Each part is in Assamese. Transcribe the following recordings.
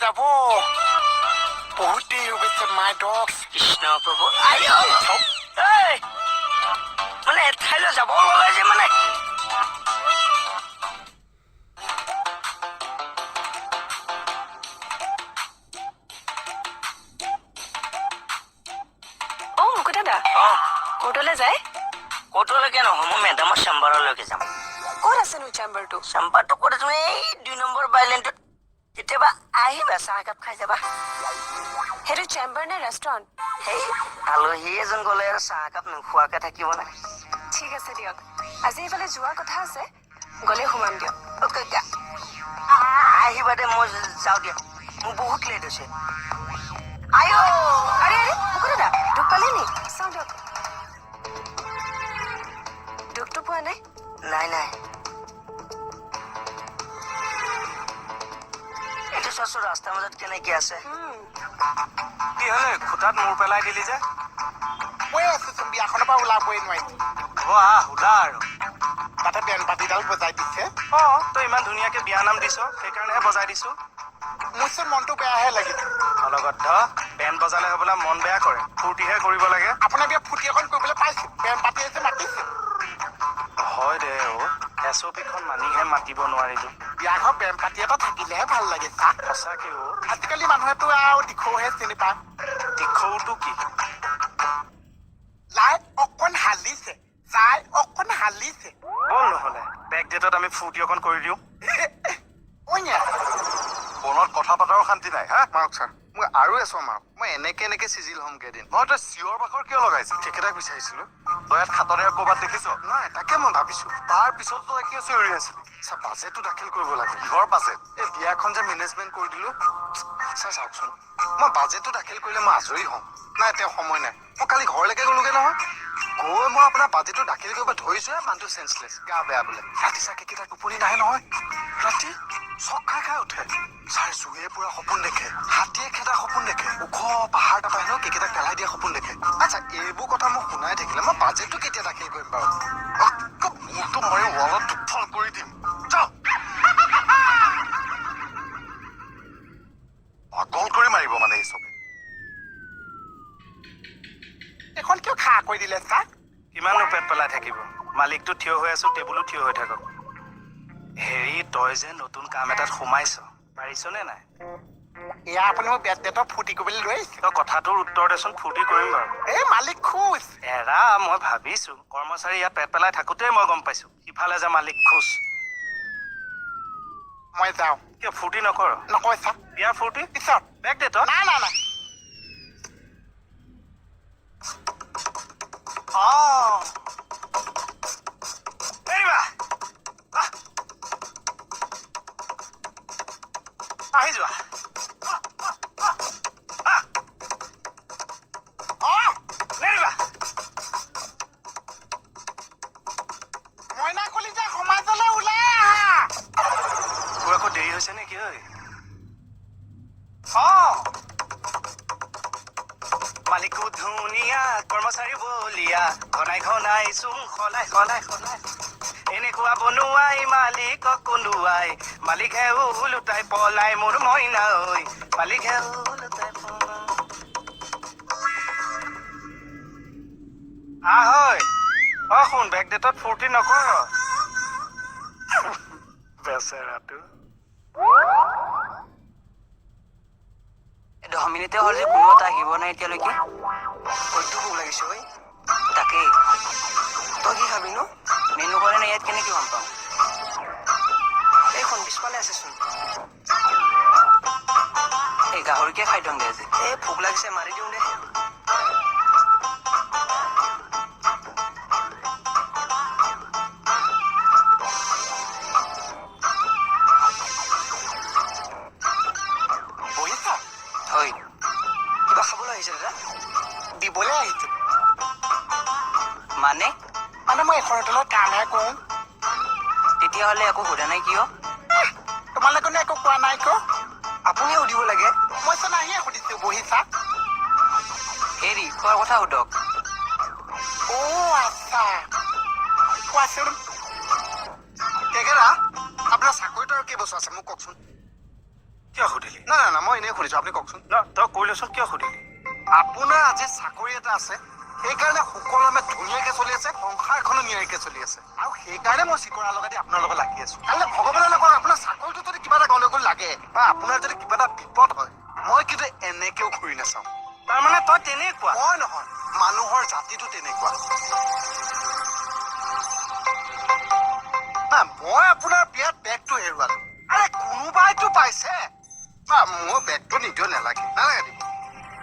যাব। বহুত দেৰি হৈ গৈছে, মাই ডগছ। কৃষ্ণ প্ৰভু, আই ঐ। এই, মানে এঠাইলৈ যাব লগাই যে মানে। অ মুকুতা দা। অ। কোৰ্টলৈ যায়? ক'তলৈকে নহয়, মই মেডামৰ চেম্বাৰলৈকে যাম। ক'ত আছেনো চেম্বাৰটো? চেম্বাৰটো ক'ত আছে মানে, এই 2 নম্বৰ বাইলেনটোত। কেতিয়াবা আহিবা, চাহ একাপ খাই যাবা। সেইটো চেম্বাৰ নে ৰেষ্টুৰেণ্ট? সেই আলহী এজন গ'লে আৰু চাহ একাপ নোখোৱাকে থাকিব নে? ঠিক আছে দিয়ক, আজি এইফালে যোৱাৰ কথা আছে, গ'লে সোমাম দিয়ক। অ'কে, আহিবা দে, মই যাওঁ দিয়া, মোৰ বহুত লেট হৈছে। আইঅ। আৰে আৰে, মুকুতা দা, দুখ পালে নি? চাওঁ দিয়ক। দুখটো পোৱা নাই? নাই নাই, এইটো চোৱাচোন, ৰাস্তাৰ মাজত কেনেকে আছে। কি হ'লে খুটাত মূৰ পেলাই দিলি যে? কৈ আছোচোন, বিয়াখনৰ পৰা ওলাবই নোৱাৰিছো। হ'ব, আহ, ওলা আৰু। তাতে বেণ্ড পাতিডাল বজাই দিছে। অ, তই ইমান ধুনীয়াকে বিয়া নাম দিছ, সেইকাৰণেহে বজাই দিছো। মোৰচোন মনটো বেয়াহে লাগিছে। অলগদ্ধ, বেণ্ড বজালে হ'বলা মন বেয়া কৰে? ফূৰ্তিহে কৰিব লাগে। আপোনাৰ বিয়া ফূৰ্তি অকণ কৰিবলৈ পাইছো, বেণ্ড পাতি আছে, মাতিছে। হয় দে অ, এছ অ' পিখন মানিহে মাতিব নোৱাৰিলো। বিয়া ঘৰ বেণ্ড পাতি এটা থাকিলেহে ভাল লাগে চা। সঁচাকে অ। আজিকালি মানুহেতো আৰু দিখৌহে চিনি পায়। দিখৌটো কি? লাই অকণ হালিছে, যাই অকণ হালিছে। ব'ল নহ'লে বেক ডেটত আমি ফূৰ্তি অকণ কৰি দিওঁ। অইয়া। ফোনত কথা পতাৰো শান্তি নাই হা। মাৰক ছাৰ, মোক আৰু এচৰ মাৰক, মই এনেকে এনেকে চিজিল হ'ম কেইদিন। নহয়, তই চিঞৰ বাখৰ কিয় লগাইছ? কেকেটাক বিচাৰিছিলো। তই ইয়াত খাটনিয়াৰ ক'ৰবাত দেখিছ? নাই, তাকে মই ভাবিছো। তাৰ পিছত তই কিয় চিঞৰি আছিলি? ছাৰ, বাজেটটো দাখিল কৰিব লাগে। কিহৰ বাজেট? এই বিয়াখন যে মেনেজমেণ্ট কৰি দিলো। ছাৰ চাওকচোন, মই বাজেটটো দাখিল কৰিলে মই আজৰি হ'ম। নাই, তেওঁ সময় নাই। মই কালি ঘৰলৈকে গ'লোগে নহয়, গৈ মই আপোনাৰ বাজেটটো দাখিল কৰিব ধৰিছোহে, মানুহটো চেঞ্চলেছ, গা বেয়া বোলে। ৰাতি ছাৰ, কেকেটা টোপনি নাহে নহয়, ৰাতি চক খাই খাই উঠে ছাৰ। জুয়ে পুৰা সপোন দেখে, হাতীয়ে খেদা সপোন দেখে, ওখ পাহাৰ তাৰপৰা হেনো কেকেটাক পেলাই দিয়া সপোন দেখে। আচ্ছা, এইবোৰ কথা মোক শুনাই থাকিলে মই বাজেটটো কেতিয়া দাখিল কৰিম বাৰু? আকৌ মূৰটো মাৰি ৱালত দুফাল কৰি দিম, যাওঁ। পাগল কৰি মাৰিব মানে এই চবে। এইখন কিয় খা কৰি দিলে চা? কিমাননো পেট পেলাই থাকিব? মালিকটো থিয় হৈ আছো, টেবুলো থিয় হৈ থাকক। হেৰি, তই যে নতুন কাম এটাত সোমাইছ, পাৰিছনে নাই? এয়া আপুনি মোক বেট ডেটৰ ফূৰ্তি কৰিবলৈ লৈ আহিছে? তই কথাটোৰ উত্তৰ দেচোন, ফূৰ্তি কৰিম বাৰু। এই মালিক খুচ। এৰা, মই ভাবিছো কৰ্মচাৰী ইয়াত পেট পেলাই থাকোঁতেই মই গম পাইছো, সিফালে যে মালিক খুচ। মই যাওঁ। কিয়, ফূৰ্তি নকৰ? নকয় চা। বিয়াৰ ফূৰ্তি? পিছত। বেক ডেটত? না না না। অ, এৰিবা। আহ। আহি যোৱা। আহ। অ। নেৰিবা। মইনা কলিজা, সমাজলৈ ওলাই আহা। তোৰ আকৌ দেৰি হৈছে নেকি ঐ? অ, মালিকো ধুনীয়া, কৰ্মচাৰী বলিয়া, ঘনাই ঘনাই চোন সলাই সলাই সলাই। এনেকুৱা বনোৱাই মালিকক কন্দুৱাই, মালিকহে ওলোটাই পলাই মোৰ মইনা ঐ, মালিকহে ওলোটাই পলাই। আহ হয়। অ শুন, বেক ডেটত ফূৰ্তি নকৰ। বেচেৰাটো। 10 মিনিটে হ'ল যে, কোনো এটা আহিব নাই এতিয়ালৈকে। বৈদ্য ভোক লাগিছে ঐ। তাকেই, তই কি খাবি নো? মেনু কৰে নাই ইয়াত, কেনেকে গম পাম? এইখন পিছফালে আছেচোন। এই গাহৰিকে খাই দিওঁ দে আজি। এই ভোক লাগিছে, মাৰি দিওঁ দে। বহিছা? হয়, কিবা খাবলৈ আহিছে দাদা? দিবলৈ আহিছো। মানে? মানে মই এখন হোটেলত কামহে কৰোঁ। তেতিয়াহ'লে একো সোধা নাই কিয়? তোমালোকেনো একো কোৱা নাই কিয়? আপুনিয়ে সুধিব লাগে। মই চোন আহিয়ে সুধিছো, বহিছা। হেৰি, খোৱাৰ কথা সোধক। অ আচ্ছা, কোৱাচোন। কেকেৰা, আপোনাৰ চাকৰিটো আৰু কেইবছৰ আছে মোক কওকচোন। কিয় সুধিলি? নাই নাই নাই, মই এনেই সুধিছোঁ, আপুনি কওকচোন। ন, তই কৈ লৈছোন কিয় সুধিলি? আপোনাৰ আজি চাকৰি এটা আছে, সেইকাৰণে সুকলমে ধুনীয়াকে চলি আছে, সংসাৰখনো নিয়াৰিকে চলি আছে, আৰু সেইকাৰণে মই চিকৰা লগাই দি আপোনাৰ লগত লাগি আছো। কাইলৈ ভগৱানে নকৰক, আপোনাৰ চাকৰিটো যদি কিবা এটা গণ্ডগোল লাগে বা আপোনাৰ যদি কিবা এটা বিপদ হয়, মই কিন্তু এনেকেও ঘূৰি নাচাওঁ। তাৰমানে তই তেনেকুৱা? মই নহয়, মানুহৰ জাতিটো তেনেকুৱা। না, মই আপোনাৰ বিয়াত বেগটো হেৰুৱালো, আৰে কোনোবাইতো পাইছে। বা মোৰ বেগটো নিদিও, নালাগে নালাগে দিব,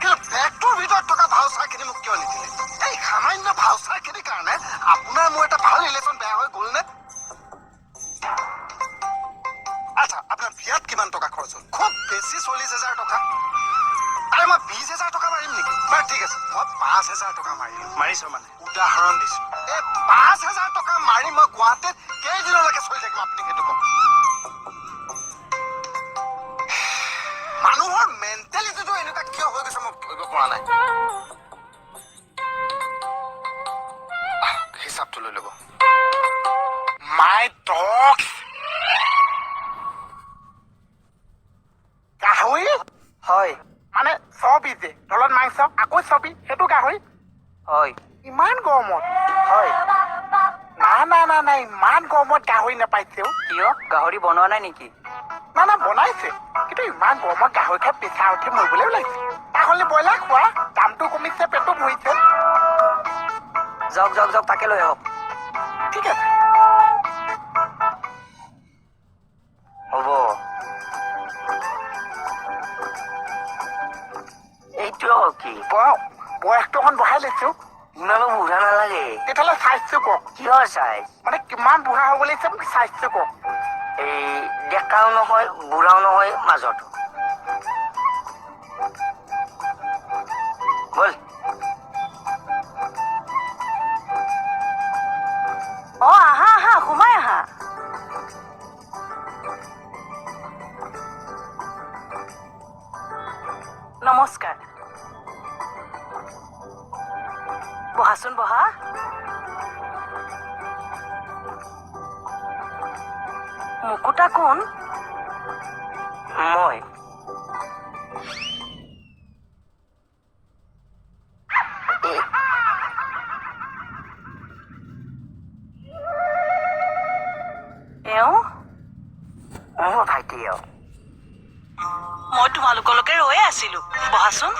কিন্তু বেগটোৰ ভিতৰত থকা ভাউচাৰখিনি মোক কিয় নিদিলে? এই সামান্য ভাউচাৰখিনিৰ কাৰণে আপোনাৰ মোৰ এটা ভাল ৰিলেশ্যন বেয়া হৈ গ'ল নে? আচ্ছা, আপোনাৰ বিয়াত কিমান টকা খৰচ হ'ল? খুব বেছি 40,000 টকা। আৰে মই 20,000 টকা মাৰিম নেকি? বাৰু ঠিক আছে, মই 5,000 টকা মাৰিলো। মাৰিছ মানে? উদাহৰণ দিছো। এই 5,000 টকা মাৰি মই গুৱাহাটীত কেইদিনলৈকে চলি থাকিম, আপুনি সেইটো কওক। মানুহৰ মেণ্টেলিটিটো এনেকুৱা কিয় হৈ গৈছে মই ধৰিব পৰা নাই। হিচাপটো লৈ ল'ব। মাই ডগ, গাহৰি? হয়। মানে চৰ্বি যে তলত মাংস আকৌ চৰ্বি, সেইটো গাহৰি? হয়। ইমান গৰমত? হয়। না না না না, ইমান গৰমত গাহৰি নাপাইছেও। কিয়, গাহৰি বনোৱা নাই নেকি? না না, বনাইছে, কিন্তু ইমান গৰমত গাহৰি খাই প্ৰেছাৰ উঠি মৰিবলৈ ওলাইছে। তাহলে ব্ৰইলাৰ খোৱা, দামটো কমিছে, পেটো ভৰিছে। যাওক যাওক যাওক, তাকে লৈ আহক। ঠিক আছে। হ'ব। এইটো আকৌ কি? বয়স বয়সটো অকণ বঢ়াই লৈছো। ইমানো বুঢ়া নালাগে। তেতিয়াহ'লে চাইজটো কওক। কিহৰ চাইজ? মানে কিমান বুঢ়া হ'ব লাগিছে মোক চাইজটো কওক। এই ডেকাও নহয়, বুঢ়াও নহয়, মাজত ব'ল। অ, আহা আহা, সোমাই আহা। নমস্কাৰ, বহাচোন বহা। মুকুতা কোন? মই। এওঁ মোৰ ভাইটি। এওঁ। মই তোমালোকলৈকে ৰৈয়ে আছিলো, বহাচোন।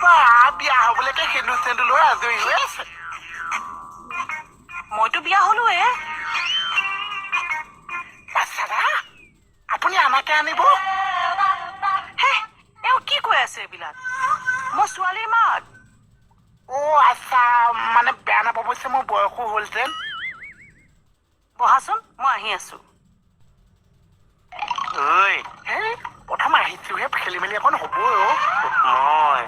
বা, বিয়া হ'বলৈকে সেন্দুৰ চেন্দুৰ লৈ আজৰি হৈ আছে। মইতো বিয়া হলোৱে। আচ্ছা দা, আপুনি আমাকে আনিব? হে, এওঁ কি কৈ আছে এইবিলাক? মই ছোৱালীৰ মাক। অ' আচ্ছা, মানে বেয়া নাপাব, মোৰ বয়সো হ'ল যেন। বহাচোন, মই আহি আছো। ঐ। হে, প্ৰথম আহিছোহে, খেলি মেলি অকণ হ'বই অ'। মই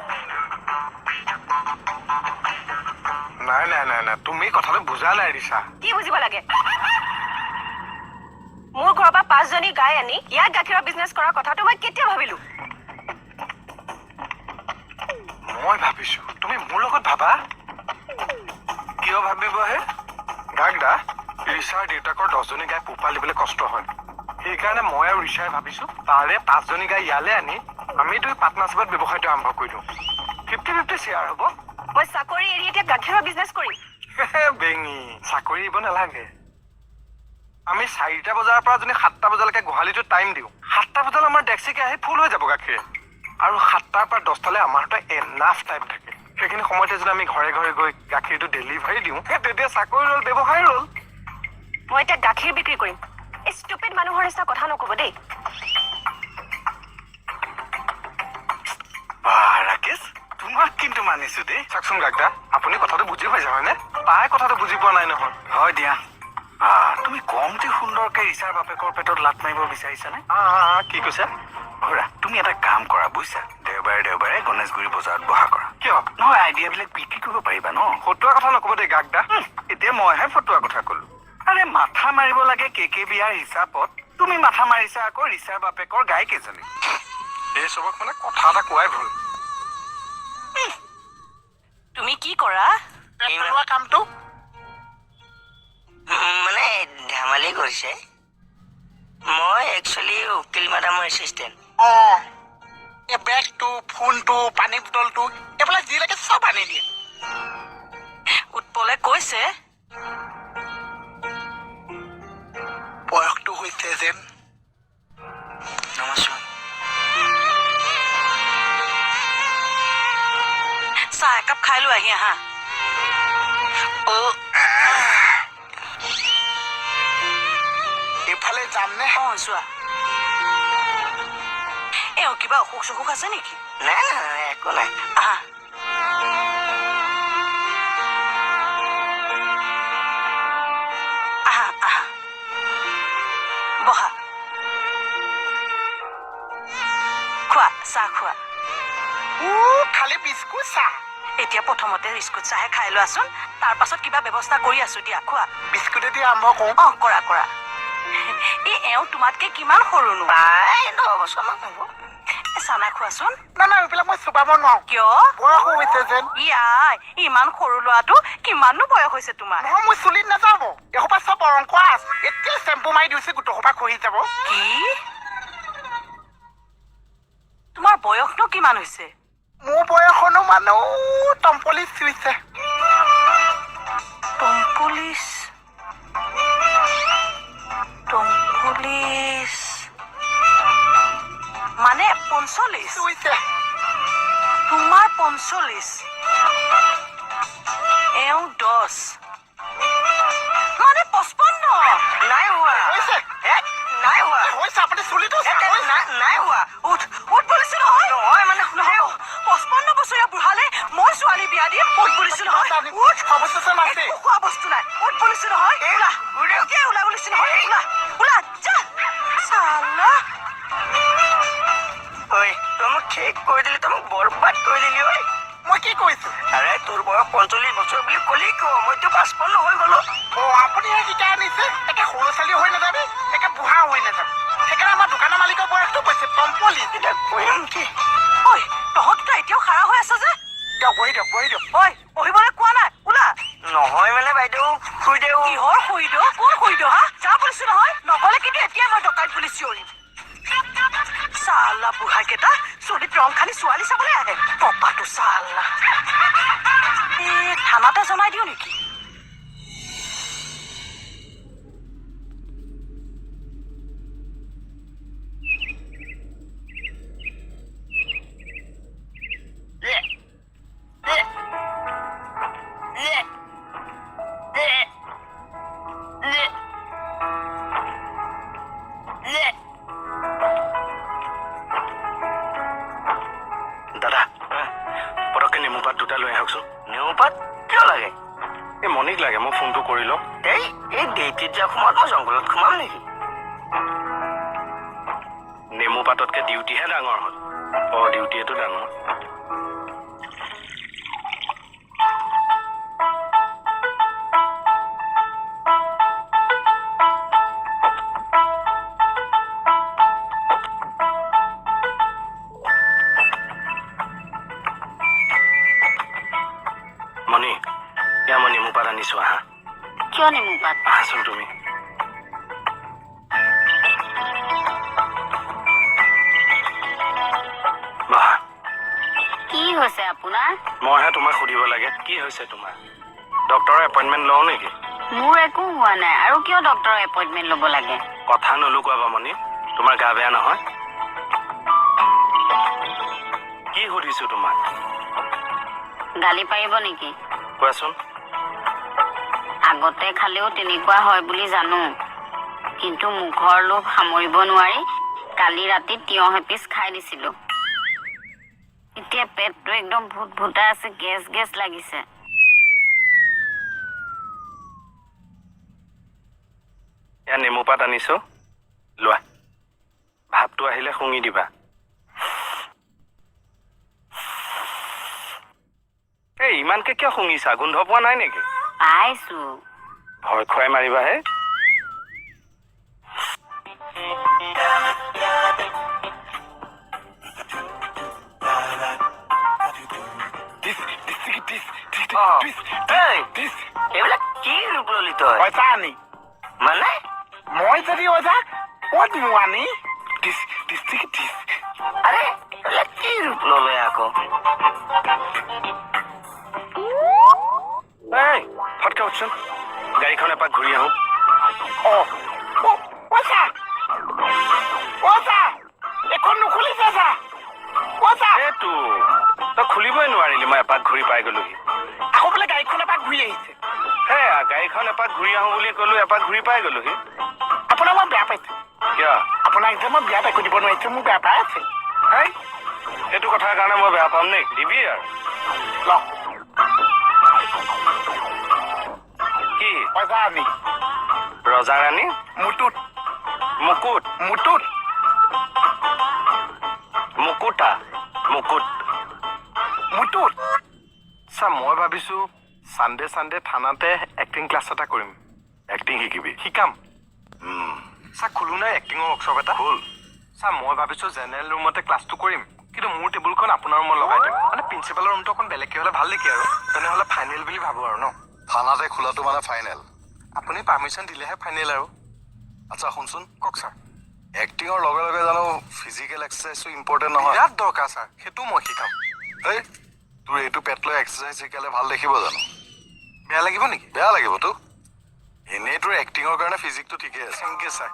নাই নাই নাই নাই, তুমি কথাটো বুজা নাই ৰিচা। কি বুজিব লাগে? মোৰ ঘৰৰ পৰা 5জনী গাই আনি ইয়াত গাখীৰৰ বিজনেছ কৰাৰ কথাটো মই কেতিয়া ভাবিলো? মই ভাবিছো তুমি মোৰ লগত ভাবা। কিয় ভাবিব হে? গাগদা, ৰিচাৰ দেউতাকৰ 10জনী গাই পোহপাল দিবলৈ কষ্ট হয়, সেইকাৰণে মই আৰু ৰিচাই ভাবিছো তাৰে 5জনী গাই ইয়ালৈ আনি আমি দুই পাৰ্টনাৰশ্বিপত ব্যৱসায়টো আৰম্ভ কৰি দিওঁ। 50-50 শ্বেয়াৰ হ'ব। মই চাকৰি এৰি এতিয়া গাখীৰৰ বিজনেছ কৰিম? বেঙি, চাকৰি এৰিব নালাগে। আমি 4টা বজাৰ পৰা যদি 7টা বজালৈকে গোহালিটো টাইম দিওঁ, 7টা বজালৈ আমাৰ ডেক্সিকে আহি ফুল হৈ যাব গাখীৰে। আৰু 7টাৰ পৰা 10টালৈ আমাৰ হাতত এনাফ টাইম থাকে। সেইখিনি সময়তে যদি আমি ঘৰে ঘৰে গৈ গাখীৰটো ডেলিভাৰী দিওঁ, সেই তেতিয়া চাকৰি ৰ'ল, ব্যৱসায় ৰ'ল। মই এতিয়া গাখীৰ বিক্ৰী কৰিম? এই ষ্টুপিড মানুহৰ নিচিনা কথা নক'ব দেই। বা ৰাকেশ, তোমাক কিন্তু মানিছো দেই। চাওকচোন গাগদা, আপুনি কথাটো বুজি পাইছে হয়নে? তাই কথাটো বুজি পোৱা নাই নহয়। হয় দিয়া। তুমি কমটি সুন্দৰকে ৰিচাৰ বাপেকৰ পেটত লাত মাৰিব বিচাৰিছানে? কি কৈছে? খুৰা, তুমি এটা কাম কৰা বুজিছা, দেওবাৰে দেওবাৰে গণেশগুৰি বজাৰত বহা কৰা। কিয়? নহয়, আইডিয়াবিলাক বিক্ৰী কৰিব পাৰিবা ন। ফটোৱা কথা নক'ব দেই গাগদা। এতিয়া মইহে ফটোৱা কথা ক'লো। আৰে মাথা মাৰিব লাগে কে কে বিয়াৰ হিচাপত, তুমি মাথা মাৰিছা আকৌ ৰিচাৰ বাপেকৰ গাই কেইজনী। এই চবক মানে কথা এটা কোৱাই ভুল। তুমি কি কৰা? পেট পেলোৱা কামটো। মানে কৰিছে? মই একচুৱেলি উকিল মেডামৰ এছিষ্টেণ্ট। অঁ, এই বেগটো, ফোনটো, পানী বটলটো, এইবিলাক যি লাগে চব আনি দিয়ে। উৎপলে কৈছে। বয়সটো হৈছে যেন। নমস্কাৰ। চাহ একাপ খাই লৈ আহি আহা। অ'। এইফালে যামনে? অ, যোৱা। এওঁ কিবা অসুখ চসুখ আছে নেকি? নাই নাই নাই, একো নাই। আহা। আহা আহা, বহা। খোৱা, চাহ খোৱা। উ, খালি বিস্কুট চাহ। এতিয়া প্ৰথমতে বিস্কুট চাহে খাই লোৱাচোন, তাৰ পাছত কিবা ব্যৱস্থা কৰি আছো। দিয়া, খোৱা। বিস্কুটেদি আৰম্ভ কৰোঁ। অ, কৰা কৰা। এই এওঁ তোমাতকে কিমান সৰুনো? প্ৰায় 10 বছৰমান হ'ব। এ, চানা খোৱাচোন। নাই নাই, এইবিলাক মই চোবাব নোৱাৰো। কিয়? বয়সো হৈছে যেন। ইয়াই, ইমান সৰু ল'ৰাটো, কিমাননো বয়স হৈছে তোমাৰ? নহয়, মোৰ চুলিত নাযাব, এসোপা চব ৰং কৰা আছে। এতিয়া চেম্পু মাৰি দিছে, গোটেইসোপা খহি যাব। কি? তোমাৰ বয়সনো কিমান হৈছে? মোৰ বয়সনো মানুহ টম্পলি চুইছে। টম্পলিছ, টম্পলিছ মানে 45? চুইছে। তোমাৰ 45, এওঁ 10, মানে 55। নাই হোৱা। হৈছে। হে, নাই হোৱা। হৈছে, আপুনি চুলিটো হে, হৈছে। নাই নাই হোৱা। উঠ, উঠ বলিছো নহয়। নহয় মানে নহ'ব, 55 বছৰীয়া বুঢ়ালে মই ছোৱালী বিয়া দিম? উঠ বলিছো নহয়, উঠ। খোৱা বস্তু চোন আছে। একো খোৱা বস্তু নাই। উঠ বলিছো নহয়, ওলা। এতিয়াই ওলা বলিছো নহয়, ওলা, ওলা, যা চালা। ঐ, তই মোক ঠিক কৰি দিলি, তই মোক বৰবাদ কৰি দিলি ঐ। মই কি কৰিছো? আৰে, তোৰ বয়স 45 বছৰ বুলি কলি কিয়? মইতো 55 হৈ গলো। অ, আপুনিহে শিকাই আনিছে। একে সৰু ছোৱালী হৈ নাযাবি, একে বুঢ়া হৈ নাযাবি। সেইকাৰণে আমাৰ দোকানৰ মালিকৰ বয়সটো কৈছে টম্পলি। এতিয়া কৰিম কি? ঐ, তহঁত দুটা এতিয়াও খাৰা হৈ আছ যে? দিয়ক, বহি দিয়ক, বহি দিয়ক। ঐ, বহিবলৈ কোৱা নাই, ওলা। নহয় মানে বাইদেউ, খুৰীদেউ। কিহৰ খুৰীদেউ? কোন খুৰীদেউ? হা, যা বলিছো নহয়। নগলে কিন্তু এতিয়াই মই ডকাইত বুলি চিঞৰিম। চালা বুঢ়াকেইটা চুলিত ৰং খালি ছোৱালী চাবলৈ আহে। টপাটো চালা। এই থানাতে জনাই দিওঁ নেকি? দাদা, পটককৈ নেমু পাত দুটা লৈ আহকচোন। নেমু পাত কিয় লাগে? এই মণিক লাগে, মই ফোনটো কৰি লওঁ। এই এই ডিউটিত যোৱা সময়ত মই জংঘলত সোমাম নেকি? নেমু পাততকৈ ডিউটিহে ডাঙৰ হ'ল। অঁ, ডিউটিয়েতো ডাঙৰ। মণি, এয়া মই নেমু পাত আনিছোঁ, আহা। কিয় নেমু পাত? আহাচোন তুমি। বহা। কি হৈছে আপোনাৰ? মইহে তোমাক সুধিব লাগে কি হৈছে তোমাৰ। ডক্টৰৰ এপইণ্টমেণ্ট লওঁ নেকি? মোৰ একো হোৱা নাই, আৰু কিয় ডক্টৰৰ এপইণ্টমেণ্ট ল'ব লাগে? কথা নুলুকুৱাবা মণি, তোমাৰ গা বেয়া নহয়? কি সুধিছো তোমাক? গালি পাৰিব নেকি? কোৱাচোন। আগতে খালেও তেনেকুৱা হয় বুলি জানো, কিন্তু মুখৰ লোভ সামৰিব নোৱাৰি কালি ৰাতি তিয়ঁহ এপিচ খাই দিছিলো। এতিয়া পেটটো একদম ভূত ভূতাই আছে, গেছ গেছ লাগিছে। এয়া নেমু পাত আনিছো, লোৱা। ভাতটো আহিলে শুঙি দিবা। এই, ইমানকে কিয় শুঙিছা? গোন্ধ পোৱা নাই নেকি? পাইছো। ভয় খুৱাই মাৰিবা হে। এই, এইবিলাক কি ৰূপ ললি তই? পইচা আনি। মানে? মই যদি ওজা, ক'ত নোৱানি দিছ দিছ দিছ। আৰে, এইবিলাক কি ৰূপ ল'লে আকৌ? এই ফটকে উঠচোন, গাড়ীখন এপাক ঘূৰি আহোঁ। অ অ ছাৰ, অ ছাৰ, এখন নুখুলিছে ছাৰ, অ ছাৰ। এইটো তই খুলিবই নোৱাৰিলি, মই এপাক ঘূৰি পাই গ'লোহি। আকৌ বোলে গাড়ীখন এপাক ঘূৰি আহিছে। সেয়া, গাড়ীখন এপাক ঘূৰি আহোঁ বুলি ক'লো, এপাক ঘূৰি পাই গ'লোহি। আপোনাক মই বেয়া পাইছো। কিয়? আপোনাক যে মই বিয়াত একো দিব নোৱাৰিছো, মোক বেয়া পাই আছে। হেই, সেইটো কথাৰ কাৰণে মই বেয়া পাম নে? দিবি আৰু। লওক। কি? পইচা আনি। ৰজা ৰাণী। মুতুত। মুকুট। মুতুত। মুকুতা, মুকুট। মুতুত। ছাৰ, মই ভাবিছোঁ ছানডে ছানডে থানাতে এক্টিং ক্লাছ এটা কৰিম। এক্টিং শিকিবি? শিকাম ছাৰ। খোলো নাই এক্টিঙৰ ৱৰ্কশ্বপ এটা? খোল। ছাৰ, মই ভাবিছোঁ জেনেৰেল ৰুমতে ক্লাছটো কৰিম, কিন্তু মোৰ টেবুলখন আপোনাৰ ৰুমত লগাই দিম। মানে প্ৰিন্সিপালৰ ৰুমটো অকণ বেলেগকৈ হ'লে ভাল দেখি আৰু। তেনেহ'লে ফাইনেল বুলি ভাবোঁ আৰু ন? থানাতে খোলাটো মানে ফাইনেল? আপুনি পাৰ্মিশ্যন দিলেহে ফাইনেল আৰু। আচ্ছা শুনচোন। কওক ছাৰ। এক্টিঙৰ লগে লগে জানো ফিজিকেল এক্সাৰচাইজটো ইম্পৰ্টেণ্ট নহয়? বিৰাট দৰকাৰ ছাৰ, সেইটো মই শিকাম। হেই, তোৰ এইটো পেট লৈ এক্সাৰচাইজ শিকালে ভাল দেখিব জানো? বেয়া লাগিব নেকি? বেয়া লাগিবতো। এনেই তোৰ এক্টিঙৰ কাৰণে ফিজিকটো ঠিকেই আছে। Thank you sir.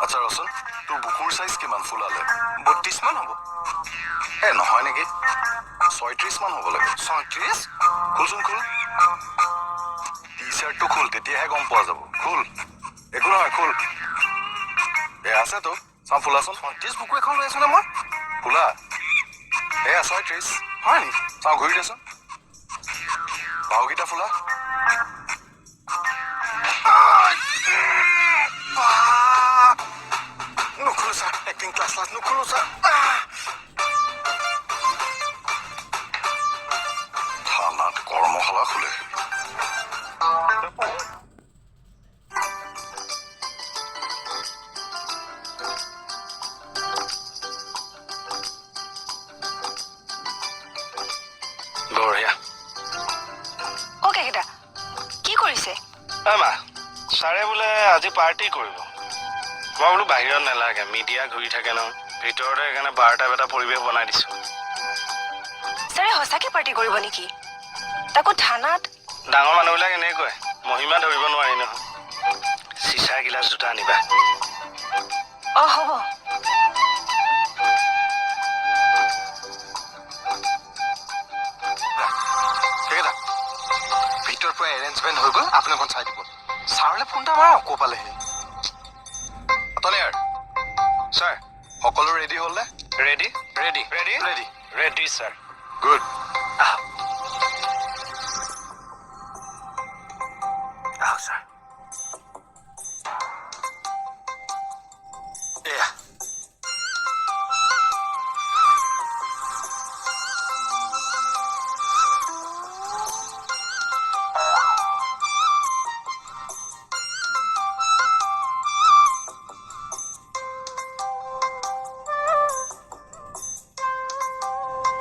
আচ্ছা ৰচোন, তোৰ বুকুৰ চাইজ কিমান ফুলালে? 32 মান হ'ব। এ নহয় নেকি, 36 মান হ'ব লাগে। 36? খোলচোন, খোল, টি চাৰ্টটো খোল, তেতিয়াহে গম পোৱা যাব। খোল, একো নহয়, খোল। এ আছে তো, চাওঁ, ফুলাচোন। 36 বুকু এখন লৈ আছো নে মই? ফুলা, এয়া 36। হয় নেকি? চাওঁ, ঘূৰি দেচোন, বাহুকেইটা ফুলা। আহ! নুখোলো ছাৰ, এক্টিং ক্লাছ ক্লাছ নুখোলো ছাৰ। আহ! থানাত কৰ্মশালা খোলে। বঢ়িয়া। অ কেকেদা, কি কৰিছে? ঐ মা, ছাৰে বোলে আজি পাৰ্টি কৰিব। মই বোলো বাহিৰত নালাগে, মিডিয়া ঘূৰি থাকে নহয়, ভিতৰতে সেইকাৰণে বাৰ টাইপ এটা পৰিৱেশ বনাই দিছোঁ। ছাৰে সঁচাকে পাৰ্টি কৰিব নেকি? তাকো থানাত? ডাঙৰ মানুহবিলাক এনেকুৱাই, মহিমা ধৰিব নোৱাৰি নহয়। চিচাৰ গিলাচ দুটা আনিবা। অ হ'ব। কেকেদা, ভিতৰৰ পৰা এৰেঞ্জমেণ্ট হৈ গ'ল, আপুনি অকণ চাই দিব। ছাৰলৈ ফোন এটা মাৰা, আকৌ পালেহি। আতনিয়াৰ। ছাৰ। সকলো ৰেডি হ'ল নে? Ready, ready, ready. Ready. Ready sir. Good. আহক, আহক ছাৰ। এয়া।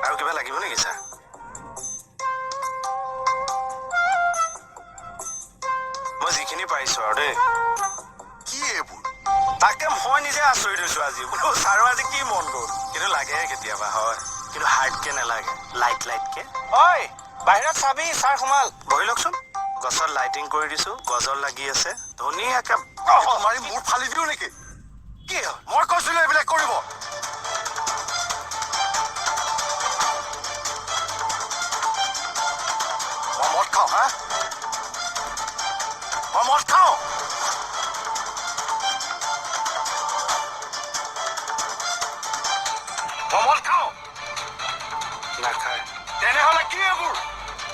আৰু কিবা লাগিব নেকি ছাৰ? মই যিখিনি পাৰিছোঁ আৰু দেই। কি এইবোৰ? তাকে মই নিজে আচৰিত হৈছো আজি। বোলো ছাৰৰ আজি কি মন গ'ল? কিন্তু লাগেহে কেতিয়াবা, হয়, কিন্তু হাৰ্ডকে নালাগে, লাইট লাইটকে। ঐ, বাহিৰত চাবি, ছাৰ সোমাল। বহি লওকচোন। গছত লাইটিং কৰি দিছো, গজল লাগি আছে ধুনীয়াকে। এইটো মাৰি মূৰ ফালি দিওঁ নেকি? কি হ'ল? মই কৈছিলো এইবিলাক কৰিব। মই মদ খাওঁ? হা, মই মদ খাওঁ? মই মদ খাওঁ? নাখায়। তেনেহ'লে কি এইবোৰ?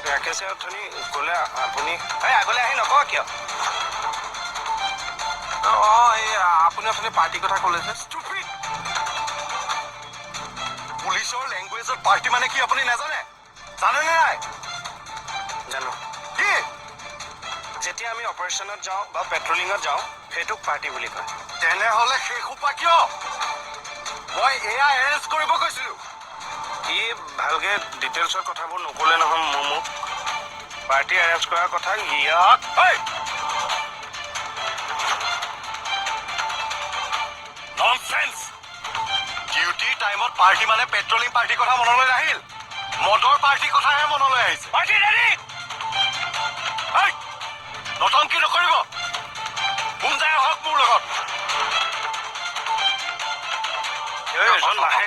ৰাকেশে অথনি ক'লে আপুনি এই আগলৈ আহি নকওঁ কিয়? অঁ, এই আপুনি অথনি পাৰ্টিৰ কথা ক'লে যে। Stupid! পুলিচৰ লেংগুৱেজত পাৰ্টি মানে কি আপুনি নাজানে? জানেনে নাই? জানো। কি? যেতিয়া আমি অপাৰেশ্যনত যাওঁ বা পেট্ৰলিঙত যাওঁ, সেইটোক পাৰ্টি বুলি কয়। তেনেহ'লে সেই সোপা কিয়? মই এয়া এৰেঞ্জ কৰিব কৈছিলো। ই ভালকে ডিটেইলছৰ কথাবোৰ নক'লে নহয়। মোক পাৰ্টি এৰেঞ্জ কৰাৰ কথা ইয়াক ঐ! পাৰ্টি মানে পেট্ৰলিং পাৰ্টিৰ কথা মনলৈ নাহিল, মদৰ পাৰ্টিৰ কথাহে মনলৈ আহিছে। Party ready. নতংকি নকৰিব, কোন যায় আহক মোৰ লগত। এই, এজন নাহে।